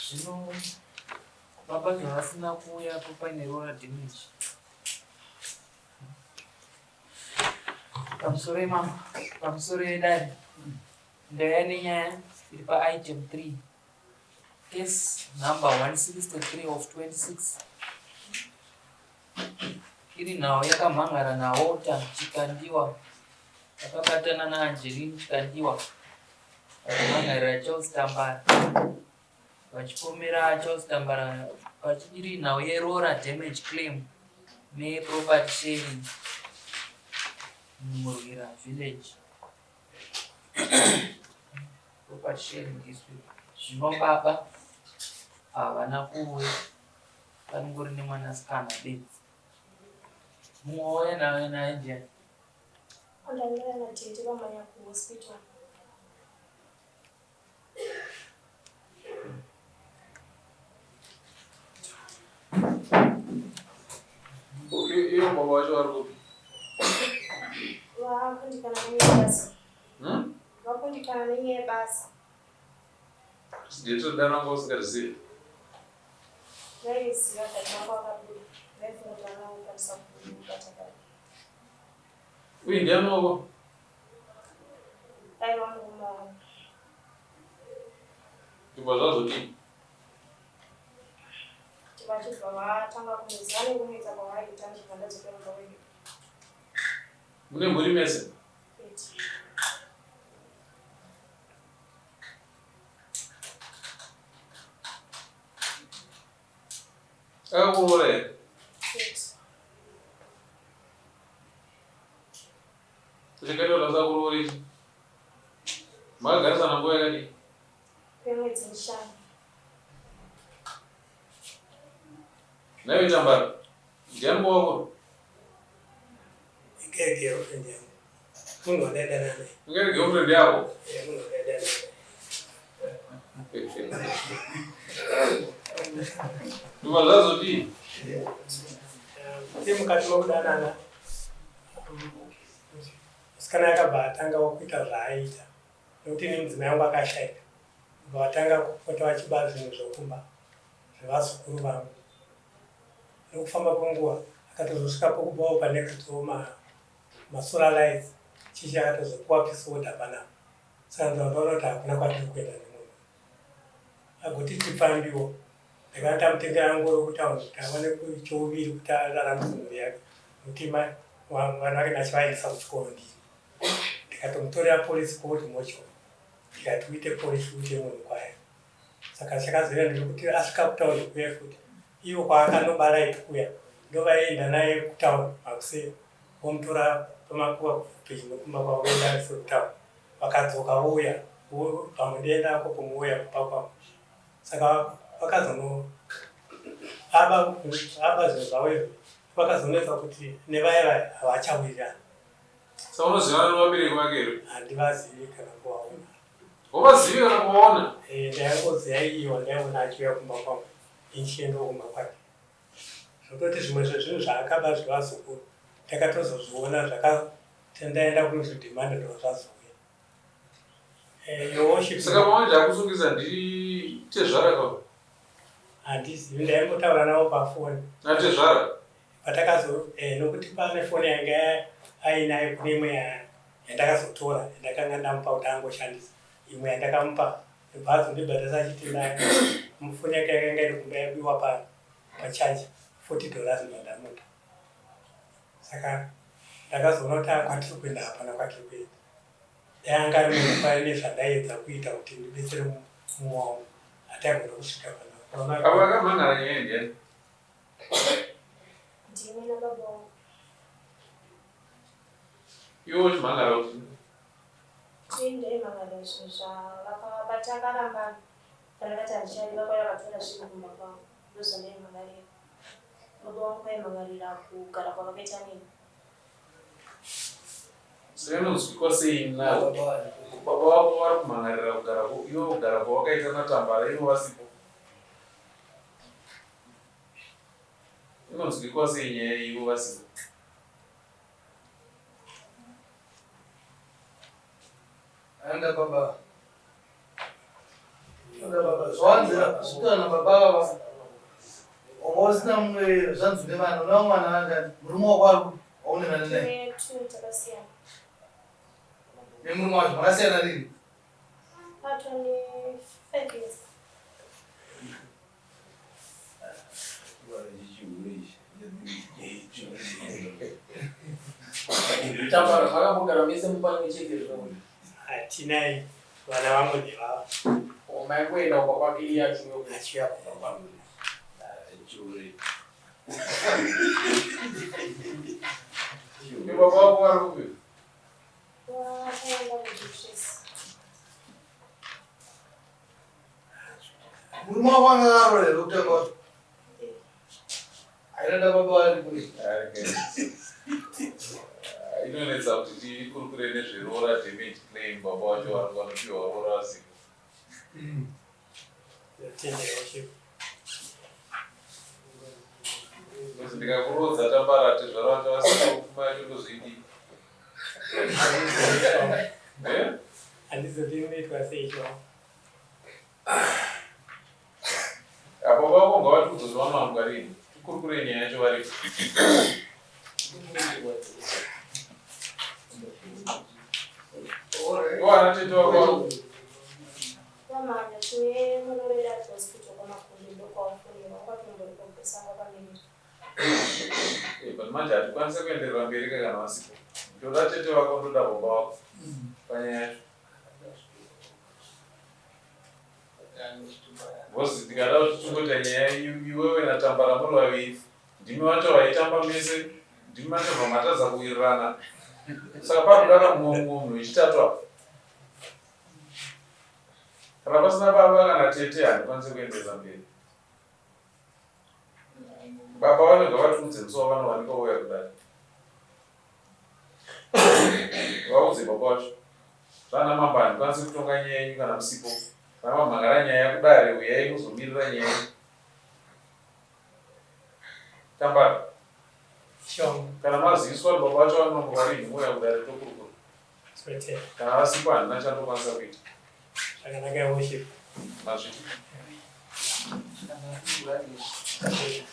Zvino baba zvavasina kuuya po paine roora damage. Pamusoro yemama, pamusoro yedare. Ndauya nenyaya iri paitem 3. Case number 163 of 26 iri nhau yakamhan'ara naWalter Chikandiwa akabatana naAngeline Chikandiwa vachimhan'arira Charles Tambara vachipomera Charles Tambara iri nhau yeroora damage claim neproperty sharing muMurwira village. Property sharing dispute. Zvino baba havana kuuya panongori nemwanasikana bedzi. Mumwe wauya naye naye ndiani? Andauya natete vamanya kuhospital. Iyo baba vacho vari kupi? Vakundikana nenyaya yebasa. Hmm? Vakundikana nenyaya yebasa. Ndito dana ngo usingarizivi. Vairiziva but vanga vakabuda. Vaifunga kuti vanokwanisa kubata bata. Uyu ndiani wako? Aiva murume wangu. Zvibva zvazodii? Vachibva vatanga kunetsa nekunetsa kwavaiita ndichibva ndadzokera kumba kwedu. Mune mhuri mese? Kwete. Akakuroora here? Kwete. Chakaita kuti asakuroore chii? Makagarisana nguva yakadii? Kwemwedzi mishanu. Nhaiwe Tambara, ndiani wako? Inga iri girlfriend yangu. Munhu wandaidanana naye. Inga iri girlfriend yako? Eh, munhu wandaidanana naye. Ndobva zvazodii? Tiri mukati mekudanana, musikana akabva atangawo kuita zvaaiita nekuti ini mudzimai wangu akashaika. Ndobva vatanga kupota vachiba zvinhu zvekumba zvevazukuru vangu. Nekufamba kwenguva akatozosvika pokubawo panext door ma masolar lights chichi akatozopuwa peace order panapa. Saka ndobva ndaona kuti hakuna kwatiri kuenda nemunhu. Agoti chipfambiwo ndakanga ndamutengera ngoro kutown kuti awane chouviri kuti araramise mhuri yake nekuti vana vake ndachivaendesa kuchikoro ndini. Ndikatomutorera police court mocho ndikati uite police uite munhu kwaye. Saka chakazouya ndechekuti asvika kutown kuya futi ivo kwaakanobara itu kuya ndovaienda naye kutown makuseni vomutora pamakuva pedyo nekumba kwavo voenda naye kutown vakadzoka vouya pamwe ndoenda ko pomwe vouya kumba kwangu saka vakazono aba aba zvinhu zvavo izvo vakazonetsa kuti nevaya vaya havachawirirana. Saka unozivana nevabereki vake here? Handivazivi kana kuvaona. Hauvazivi kana kuvaona? Eh, ndaingoziva iye wandaiona achiuya kumba kwangu inchiendawo kumba kwake. Zvototi zvimwe zvezvinhu zvaakaba zvevazukuru ndakatozozviona zvakati ndaenda kunozvidhimanda ndobva zvazouya. Eh, your worship. Saka manje akusungisa nditezvara ka? Handizivi, ndaimbotaura navo pafoni. Natezvara? Patakazo eh, nokuti pane foni yanga ainayo kune imwe yandakazotora yandakanga ndamupa kuti angoshandisa imwe yandakamupa ndobva azondibhadharisa achiti foni yake yakanga iri kumba yabiwa pa pacharge 40 dollars ndandamupa saka ndakazoona kuti kwatiri kuenda hapana kwatiri kuenda dai anga ari munhu paine zvandaiedza kuita kuti ndibetsere mumwe wangu hataigona kusvika pana Avo vakamhan'ara nyaya ndiani? Ndimi nababa wangu. Iwe uchimhan'ara kuti Ini ndaimhan'arira zvinhu zvavakabata Pandakati handichadi vakauya vakatora zvinhu kumba kwangu ndozvandaimhan'arira. Baba vangu vaimhan'arira kugara kwavakaita neni. Saka inonzwikwa sei now? Baba vako vari kumhan'arira kugara iwe kugara kwawakaita naTambara ivo vasipo. Inonzwikwa sei nyaya iyi ivo vasipo? Aenda baba. Zvawanzira zvitaura nababa ava wanga usina mumwe zvanzi une vana una mwana vangani murume wako ari kupi waune vana naye Tine two takasiyana. nemurume wacho makasiyana rini Patwa ne5 years. Tambara makambogara mese mumba imwe chete here? Hatinai vana vangu ndevava. Maingoenda kumba kwake iye achiuya kumba. Achiuya kumba kwangu. Baba vako vari kupi? Vakaenda kuJutrisi. Murume wako anga akaroora here kutanga wacho? Ainoda baba vari kure. Inonetsa kuti tikurukure nezveroora damage claim baba vacho vari vanopiwa roora vasiko. Ndinotenda Worship. Because ndikakuroodza Tambara tezvara vacho vasiko pfuma yacho ndozvidii? Eh? Handizivi inoitwa sei cho. Apo vako ngavatiudze kuti vanowanikwa rini tikurukure nyaya yacho varipo. Ivo ana tete vako vari Vamhanya tine munorera ari kuhospital kwaMakumbi ndokwawafonera wakatomboriko kusango akamirira. Eh, but manje hatikwanise kuenderera mberi ka kana vasipo. Ndoda tete vako ndoda baba vako panyaya yacho. Because ndikada kuti tingoita nyaya iwewe naTambara muri vaviri ndimi vacho vaitamba mese ndimi machabva matadza kuwirirana saka pakuda mumwe munhu wechitatu apa kana pasina baba kana tete handikwanise kuenderera mberi. Baba vacho ngavatiudze musi wavanowanikwa vouya kudare. Vaudze baba vacho. Zvana mambo handikwanisi kutonga nyaya yenyu kana musipo. Kana mamhangara nyaya kudare huyai muzomirira nyaya yenyu. Tambara. Sure. Kana maziviswa kuti baba vacho vanononoka rinhi mouya kudare tokurukura. Tinotenda. Kana vasipo handina chandokwanisa kuita. Zvakanaka Your Worship. Mazvita. Tinotenda.